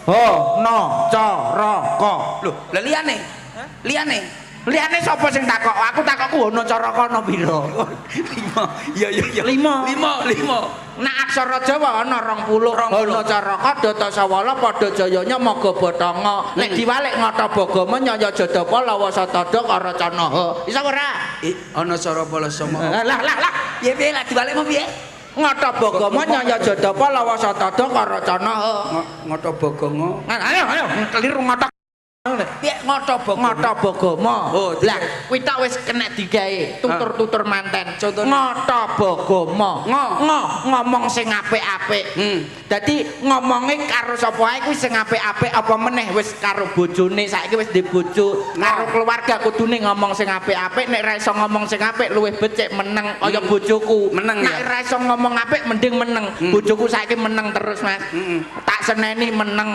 Ho no caraka. Lho, lah liyane? Liyane? Liyane sapa sing takok? Aku takokku Hono Caraka ana pira? Lima. Iya iya iya. Lima. Lima, lima. Nak aksara Jawa ana 20. 20. Hono Caraka Data Sawala Padha Jayanya Maga Bathanga. Nek diwalik Ngata Bagama Nyaya Jadapa Lawa Satada Karacanaha. Iso ora? Eh, ana cara pala sama. Lah lah lah. Piye piye lah diwalik mau piye? Ngata Bagama Nyaya Jadapa Lawa Satada Karacanaha. Ngoto bogongo. Ayo ayo keliru ngata. Piye ngoto bogongo? Ngata Bagama. Oh, lah kuwi tok wis kena digawe tutur-tutur manten. Contone? Ngata Bagama. Ngo. Ngo ngomong sing apik-apik. Dadi ngomonge karo sapa ae kuwi sing apik-apik, apa meneh wis karo bojone, saiki wis duwe bojo, karo keluarga kudune ngomong sing apik-apik. Nek ra iso ngomong sing apik luwih becik meneng kaya bojoku. Meneng, Nek ya? ra iso ngomong apik mending meneng. Bojoku saiki meneng terus, Mas. Tak seneni meneng.